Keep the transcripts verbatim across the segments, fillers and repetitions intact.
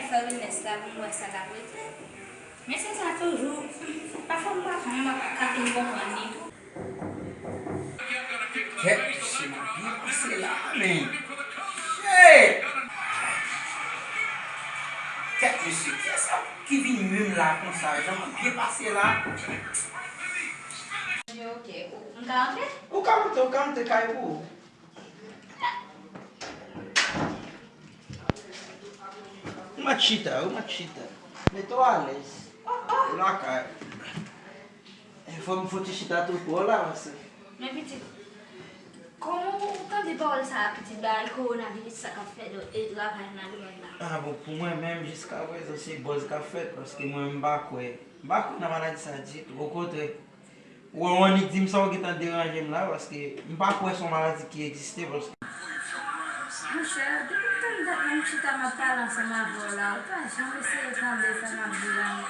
Fè wellness la pou m wè sa l ap regle. Men se sa toujou. Pafwa m pa konn, m pa ka fin konprann li tou. Kèt, mesye, m ap byen pase la, men. Shit! Kèt, mesye, kiyès ki vin menm la konsa? Jan m ap byen pase la. Ok, ok. Ou, m ka antre? Ou ka antre, ou ka antre kay pou ou. Ou mèt chita, ou mèt chita. Mete w alèz. Ou lakay. E, fò m fouti chita tou pran w la, paske. Men pitit, kòman ou tande pawòl sa a, pitit, bagay kowonaviris sa k ap fè do-, e, ravaj nan lemond la? Ah, bon, pou mwen menm, jiskaprezan, se buzz k ap fèt, paske mwen, m pa kwè, m pa kwè nan maladi sa ditou. Okontrè, ou wè, w annik di m sa, ou gentan deranje m la, paske m pa kwè se yon maladi ki egziste, paske Monchè, depi tann dat la m chita m ap pale ansanm avè w la, ou pa janm eseye tande sa m ap di la, non.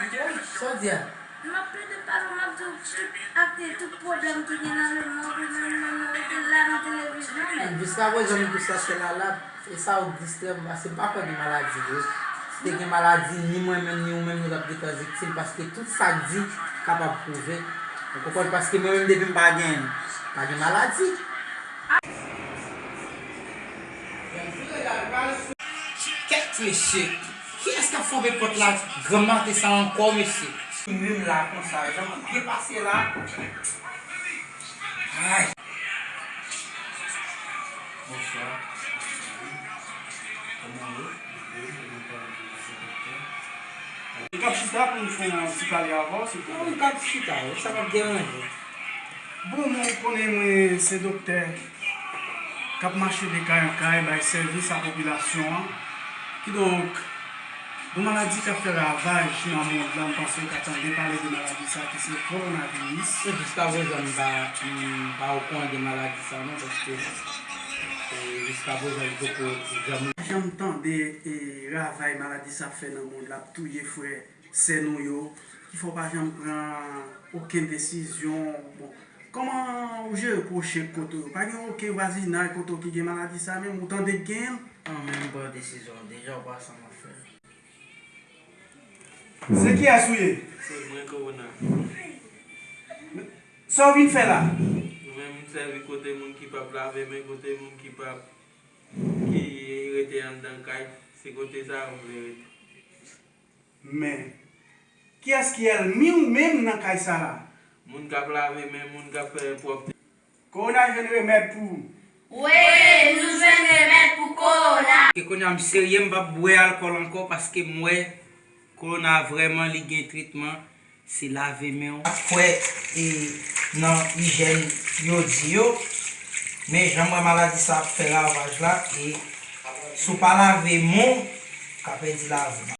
Sa w di a? M ap plede pale w, m ap di w tout ak tout pwoblèm ki gen nan lemond, ou menm, menm, ou rete la nan televizyon, men. Jiskaprezan, m di w sa, se lalab, e sa w distrè m, paske m pa kwè gen maladi vre. Si te gen maladi, ni mwen menm, ni ou menm, nou t ap gentan viktim, paske tout sa k di kapab pwouve. Ou konprann? Paske mwen menm, depi m pa gen, pa gen maladi. Kèt mesye, kiyès k ap frape pòt la granmmaten sa ankò, mesye? Menm la konsa, jan m ap byen pase la. Ay. Bonswa. Kòman w ye? Ou kab chita pou m fè yon ti pale avè w, silvouplè? Wi, ou kab chita, wi, sa p ap deranje. Bon, mwen, ou konnen mwen se doktè k ap mache de kay an kay, bay sèvis a popilasyon an. Kidonk, yon maladi k ap fè ravaj nan mond lan, m panse ou ka tande pale de maladi sa ki se kowonaviris. Jiskaprezan, m pa, m pa okouran de maladi sa non, paske, e, jiskaprezan, li poko janm. Janm tande, e, ravaj maladi sa ap fè nan mond la, ap touye frè, sè nou yo, ki fè w pa janm pran okenn desizyon. Bon, kòman ou jere pwochen kote w yo? Pa gen okenn vwazinay kote w ki gen maladi sa menm? Ou tande k genyen l? Non, men m pran desizyon deja, ou pa sa m ap fè. Se kiyès ou ye? Se mwen, kowona. Sa w vin fè la? Mwen menm, m sèvi kote moun ki p ap lave men, kote moun ki p ap, ki rete anndan kay. Se kote sa a m vle rete. Men, kiyès ki ènmi w menm nan kay sa a? Moun k ap lave men, moun k ap fè pwòpte. Kowona jwenn remèd pou ou? Wi, nou jwenn remèd pou kowona. E kounye a m serye, m p ap bwè alkòl ankò paske m wè kowona vrèman li gen tretman, se lave men w. Kwè, e, nan ijèn yo di yo, men jan m wè maladi sa ap fè ravaj la, e si w pa lave men w, w ka pèdi lavi w.